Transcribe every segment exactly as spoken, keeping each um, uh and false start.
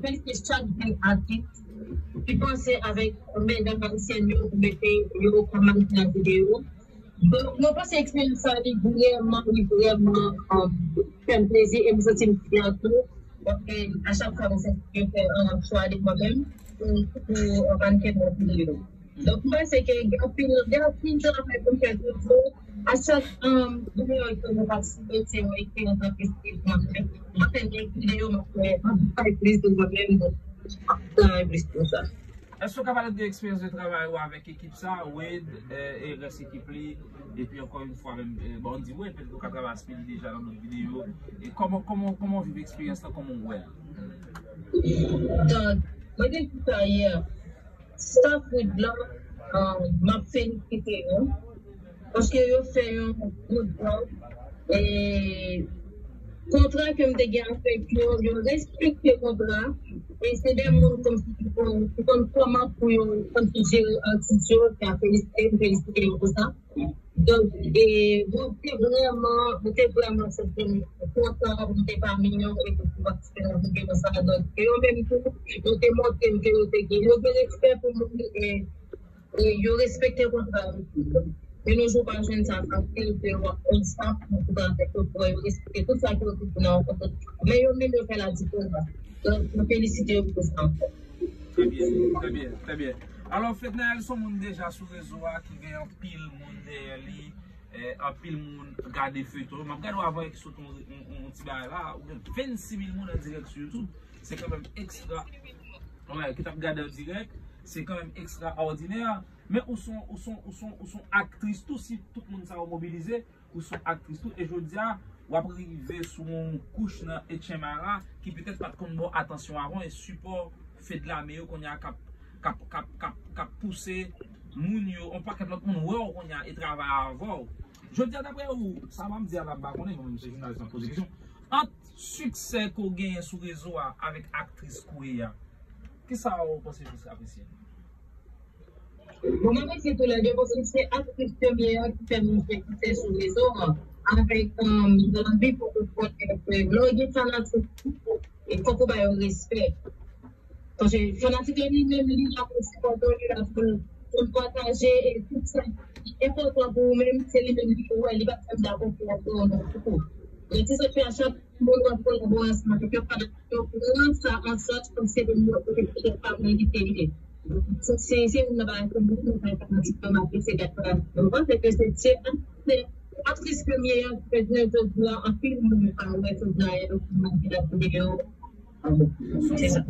felisite chak grenn atis ki panse avèk medam ayisyèn yo pou mete yo kòm mannequin nan videyo. Donk, mwen panse eksperyans sa li vrèman, li vrèman um, fè m plezi e m santi m fyè tou. Paske a chak fwa mwen santi mwen fè yon chwa de mwen menm pou, pou mannequin nan videyo. Donk, mwen panse ke gen anpil, gen anpil travay pou m fè toujou. A chak um, videyo ke mwen patisipe, se yon eksperyans anpil plis mwen menm. Mwen fè yon videyo, mwen fè anpil plis de mwen menm. Donk, mwen ap travay plis pou sa. Èske w ka pale de eksperyans de travay ou avèk ekip sa, Wade, e rès ekip li, epi ankò yon fwa menm, bon, di Wade, petèt ou ka travay ak Speedy deja nan lòt videyo, e kòman, kòman, kòman w viv eksperyans lan, kòman w wè l? Donk, mwen te di sa yè, staff Wade la, m ap felisite yo. Paske yo fè yon gwo djòb. E kontra ke m te gen avèk yo, yo respekte kontra. E se de moun kòmsi ki konn ki konn kòman pou yo kòmsi jere atis yo, sa felisite, m felisite yo pou sa. Donk, e, mwen te vrèman, mwen te vrèman santi m kontan pou m te pami yo e pou m patisipe nan videyo sa. Donk, yo menm tou, yo te montre m ke yo te gen, yo gen respè pou mwen e E yo respekte kontra yo tou. De nos jours pa jwenn sa fasil ke w ap konn sa pou kontra avèk yo pou yo respekte tout sa ke yo te di nan yon kontra. Men yo menm yo fè la diferans. Donk, mwen felisite yo pou sa ankò. Trè byen, trè byen, trè byen. Alò, Fednaelle se yon moun deja sou rezo a ki gen anpil moun dèyè li, eh, anpil moun gade feyton yo. M ap gade w avan ki sot yon, yon, yon ti bagay la, ou gen vennsis mil moun an dirèk sou YouTube. Se kanmenm ekstra. Wè, ki t ap gade an dirèk, se kanmenm ekstraòdinè. Men ou se yon, ou se yon, ou se yon, ou se yon aktris tou, si tout moun sa yo mobilize, ou se yon aktris tou. E jodi a, w ap rive sou yon kouch nan H M R a ki petèt pa t konn ba w atansyon avan, e sipò Fedlame yo kounye a k ap, k ap, k ap, k ap, k ap pouse moun yo, yon pakèt lòt moun wè w kounye a e travay avè w. Jodi a, daprè ou, sa m ap di a la, m pa konnen, mwen menm se jounalis m ap poze kesyon. Ant siksè ke w genyen sou rezo a avèk aktris ke w ye a, kisa w panse w plis apresye? Bon, mwen apresye toulède paske se aktris premye a ki fè m jwenn siksè sou rezo a. Avèk um, lanvi pou ou konnen ke lè w gen fanatik, e fòk ou ba yo respè. Paske fanatik la li menm li la pou l sipòte w, li la pou l pou l pataje e tout sa ki enpòtan pou ou menm, se li menm li wè, li pa t menm dakò pou w ap ba w non pou kou. Men se sa k fè a chak moun w ap kolabore ansanm avèk yo, fanatik yo pran sa an chaj kòm se de moun yo ki pa mwen ki te ye. Se se youn nan bagay ke moun yo fè fanatik yo m apresye gade fanatik yo. Mwen panse ke se se aktè aktris premye a ki fè jounen jodi a anpil moun pa wè Fednaelle ou ki mande la videyo. Se sa.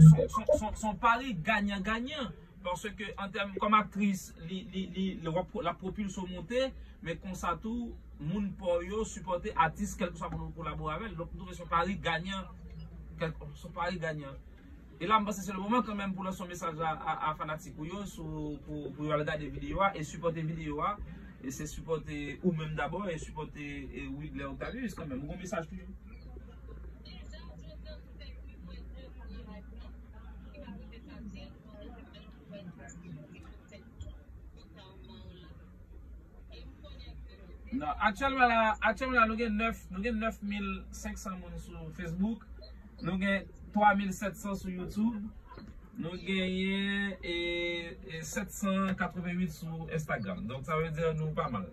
Son pari ganyan ganyan. Paske an tèm kòm aktris, li li li l ap pwopilse w monte, men konsa tou moun pa w yo sipòte atis kèlkeswa moun ou kolabore avè l. Donk m twouve se yon pari ganyan. Kèl se yon pari ganyan. E la m panse se le moman kanmenm pou lanse yon mesaj a, a, a fanatik ou yo sou, pou, pou yo al gade videyo a e sipòte videyo a. E se sipòte ou menm dabò e sipòte e Widler Octavius kanmenm. Ou gen yon mesaj pou yo? Non, aktyèlman la, aktyèlman la nou gen nèf, nou gen nèf mil senk san moun sou Facebook, nou gen twa mil sèt san sou YouTube, nou genyen e, e sèt san katreventuit sou Instagram. Donk sa vle di nou pa mal.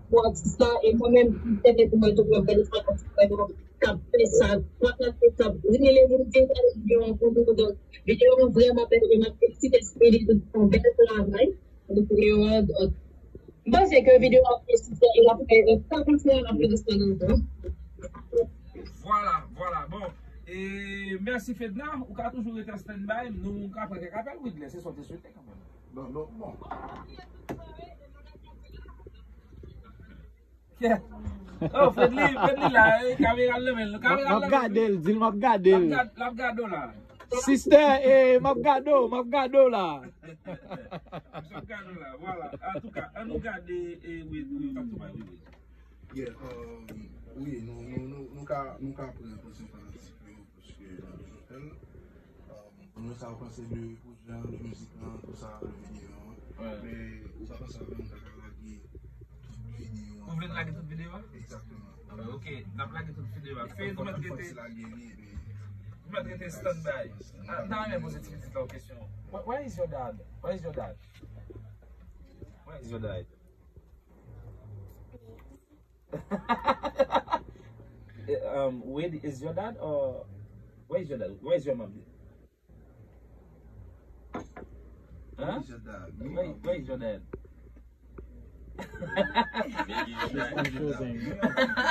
Pou atis la, e mwen menm, m tande pou mwen tou, mwen gade fanatik mwen yo k ap fè sa, fanatik k ap rele moun, vin gade videyo an pou nou, donk videyo an vrèman bèl, e m ap felisite Speedy tou pou yon bèl travay pou videyo an, donk m panse ke videyo an ap fè siksè, e l ap fè, e sa konsa l ap fè siksè lontan. Vwala, vwala, bon, e mèsi Fedna, ou ka toujou rete an standby, nou ka pran kèk apèl, Widler, se sa w te swete kanmenm. Bon, bon, bon. Oh, Fredly, Fredly la, eh, kamera l nan men l. Kamera l nan men l. M ap gade l, di l m ap gade l. L ap gad-, l ap gade w la. Sister, eh, m ap gade w, m ap gade w la. M ap gade w la, vwala. Antouka, ann nou gade, eh, wi, wi, wi, wi. Yeah, um, wi, nou, nou, nou, nou ka, nou ka pran pwochen fanatik yo, paske nou bezwen fè l. Um, konnen sa w panse de pwojè an, de mizik lan, tout sa, de videyo an. Men, Ou vle n lage tout videyo a? Egzakteman. Ah, ok, n ap lage tout videyo a. Fed, ou mèt rete, ou mèt rete standby. Ah, m ta renmen poze ti pitit la yon kesyon. Where, where is your dad? Where is your dad? Where is your dad? Um, where is your dad or where is your dad? Where is your mom? Hein? Where is your dad? Where, where is your dad? She's confusing.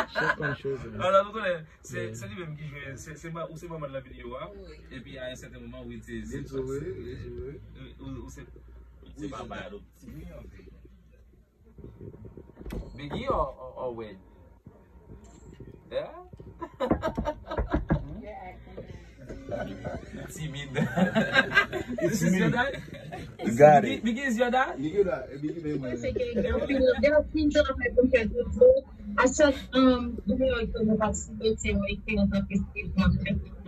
She's confusing. Alò, nou konnen, se, yeah, se li menm ki jwe, se, se ma-, ou se manman nan videyo a, epi a yon sèten moman, wi, se, se, li tou, wi, li tou, wi. Ou, ou se, se papa adoptif. Biggie or, or, or Wade? Yeah? Timid. This is your dad? Got it. Biggie, Biggie is your dad? Biggie la, e Biggie men mwen. Se ke gen anpil, gen anpil travay pou m fè toujou. A chak, um, videyo ke nou patisipe, se yon eksperyans anpil.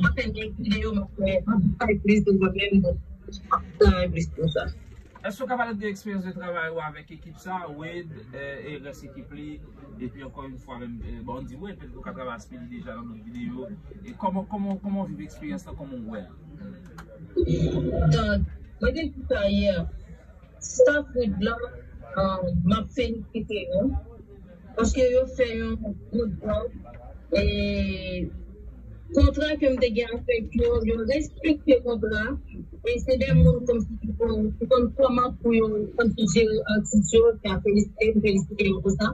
Mwen fè de videyo, mwen fè, mwen fè plis de mwen menm, mwen travay plis pou sa. Èske w ka pale de eksperyans de travay ou avèk ekip sa, Wade, eh, e rès ekip li, epi ankò yon fwa menm, eh, bon, di Wade, petèt ou ka travay ak Speedy deja nan lòt videyo, e kòman, kòman, kòman w viv eksperyans lan, kòman w wè l? Donk, mwen te di sa yè, staff Wade lan, eh, m ap felisite yo. Paske yo fè yon gwo djòb. E kontra ke m te gen avèk yo, yo respekte kontra. E se de moun kòmsi ki konn, ki konn kòman pou yo kòmsi jere atis yo, sa felisite, m felisite yo pou sa.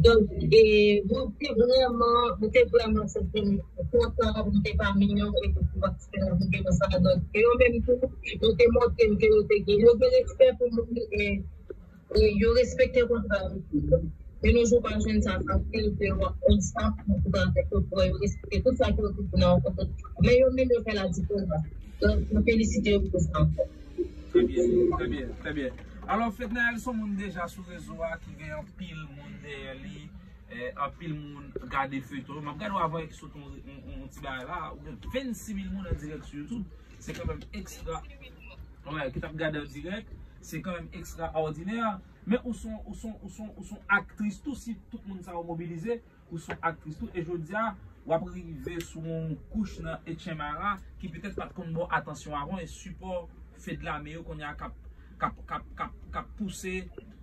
Donk, e, yo te vrèman, yo te vrèman santi m kontan pou m te pami yo e pou m patisipe nan videyo sa. Donk, yo menm tou, yo te montre m ke yo te gen, yo gen respè pou mwen e E yo respekte kontra yo tou. De nos jours, pa jwenn sa fasil, ke w ap konn sa, pou travay, pou yo respekte tout sa ke yo te di nan yon kontra. Men yo menm, yo fè la diferans. Donk, nou felisite yo pou sa ankò. Trè byen, trè byen, trè byen. Alò, Fednaelle se yon moun deja sou rezo a ki gen anpil moun dèyè li, eh, anpil moun gade feyton. M ap gade w avan ki sot yon, yon, yon, yon ti bagay la, ou gen vennsis mil moun an dirèk sou YouTube. Se kanmenm ekstra. Wè, ki t ap gade an dirèk, se kanmenm ekstraòdinè. Men ou se yon, ou se yon, ou se yon, ou se yon aktris tou, si tout moun sa yo mobilize, ou se yon aktris tou. E jodi a, w ap rive sou yon kouch nan H M R a ki petèt pa t konn ba w atansyon avan, e sipò Fedlame yo kounye a k ap, k ap, k ap, k ap, k ap pouse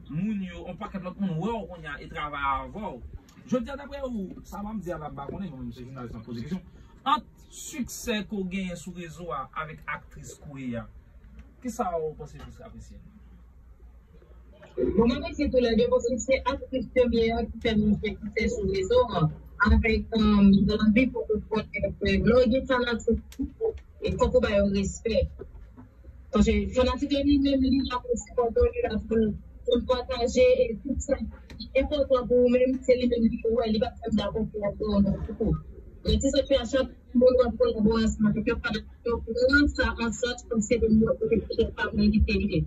moun yo, yon pakèt lòt moun wè w kounye a e travay avè w. Jodi a, daprè ou, sa m ap di a la, m pa konnen, mwen menm se jounalis m ap poze kesyon. Ant siksè ke w genyen sou rezo a avèk aktris ke w ye a, kisa w panse w plis apresye? Bon, mwen apresye toulède paske se aktris ke m ye a ki fè m jwenn siksè sou rezo a. Avèk, um, lanvi pou ou konnen ke lè w gen fanatik, e fòk ou ba yo respè. Paske fanatik la li menm, li la pou sipòte w, li la pou, pou l pataje, e tout sa ki enpòtan pou ou menm, se li menm ki pou wè, li p ap janm dakò pou wè pou ou menm pou ou. Men se sa k fè a chak moun w ap kolabore ansanm avèk yo, fanatik yo pran sa an chaj kòm se de moun yo, se pa moun ki te ye.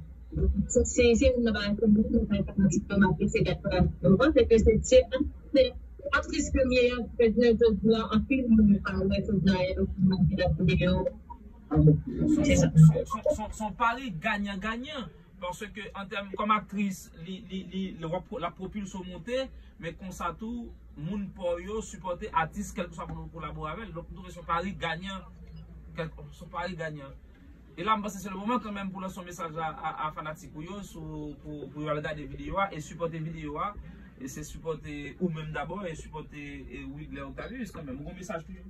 Se, se, se youn nan bagay ke moun yo fè fanatik yo, m apresye gade fanatik yo. Mwen panse ke se, se, se aktris ke m ye a ki fè jounen jodi a, anpil moun pa wè Fednaelle, yo pa wè videyo. Se sa. Se yon, se yon, se yon, se yon pari ganyan ganyan. Paske an tèm kòm aktris, li, li, li, li, w ap, l ap pwopilse w monte, men konsa tou, moun pa w yo sipòte atis, kèlkeswa moun ou kolabore avè l. Donk, m twouve se yon pari ganyan. Kèl-, se yon pari ganyan. E la, m panse se le moman kanmenm pou lanse yon mesaj a, a, a fanatik ou yo, sou, pou, pou yo al gade videyo a, e sipòte videyo a, e se sipòte ou menm dabò, e sipòte, e Widler Octavius kanmenm. Ou gen yon mesaj pou yo?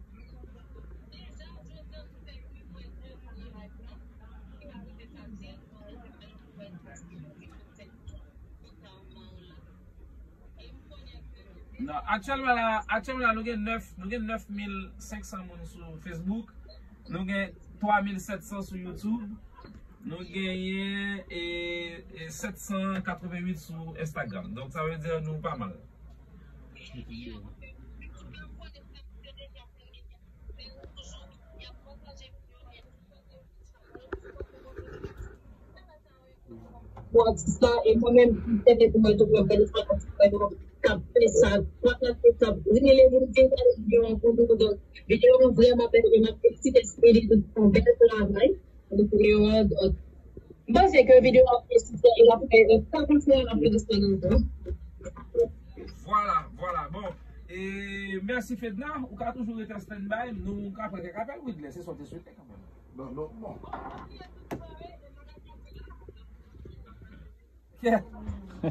Non, aktyèlman la, aktyèlman la, nou gen nèf, nou gen nèf mil senk san moun sou Facebook, nou gen twa mil sèt san sou YouTube, nou genyen, e, e, sèt san katrevenn uit sou Instagram. Donk, sa vle di nou pa mal. Pou atis la, e mwen menm, m tande pou mwen tou, mwen fè de fanatik mwen yo k ap fè sa, fanatik k ap rele moun vin gade videyo an pou nou. Donk, videyo an vrèman bèl, e m ap felisite Speedy pou yon bèl travay. Videyo an, donk, M panse ke videyo a ap fè siksè e l ap fè, e sa kontinye l ap fè siksè nan tan. Vwala, vwala. Bon, e mèsi Fedna, ou ka toujou rete an standby, nou ka pran kèk apèl, Widley, se sa w te swete kanmenm. Bon, bon, bon.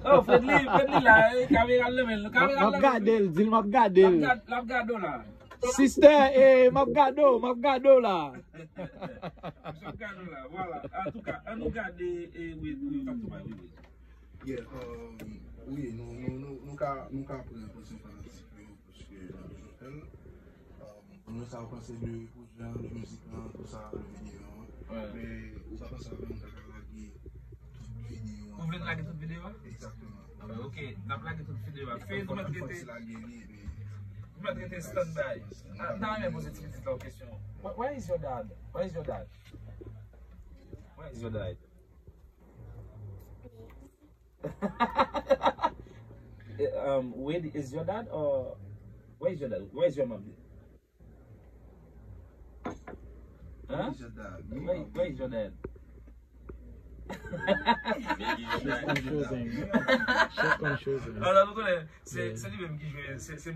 Oh, Fredly, Fredly la, eh, kamera l nan men l. Kamera l M ap gade l, di l m ap gade l. L ap gade w la. Sister, eh, m ap gade w, m ap gade w la. M ap gade w la, vwala. Antouka, ann nou gade, eh, wi, wi, wi, wi. Yeah, um, wi, nou, nou, nou, nou ka, nou ka pran pòsyon fanatik yo, paske nou bezwen fè l. Um, nou sa w panse de pwojè an, de mizik lan, tou sa, de videyo an. Men ou pa panse avè m ta ka lage tout videyo an. Ou vle n lage tout videyo a? Egzakteman. Ah, ok, n ap lage tout videyo a. Fed, nou mèt rete, nou mèt rete standby. Ah, m ta renmen poze ti pitit la yon kesyon. Where, where is your dad? Where is your dad? Where is your dad? Eh, um, where is your dad or where is your dad? Where is your mom? Huh? Just that. Where, where is your dad? Confusing. So confusing. Alò, nou konnen, se, se li menm ki jwe, se, se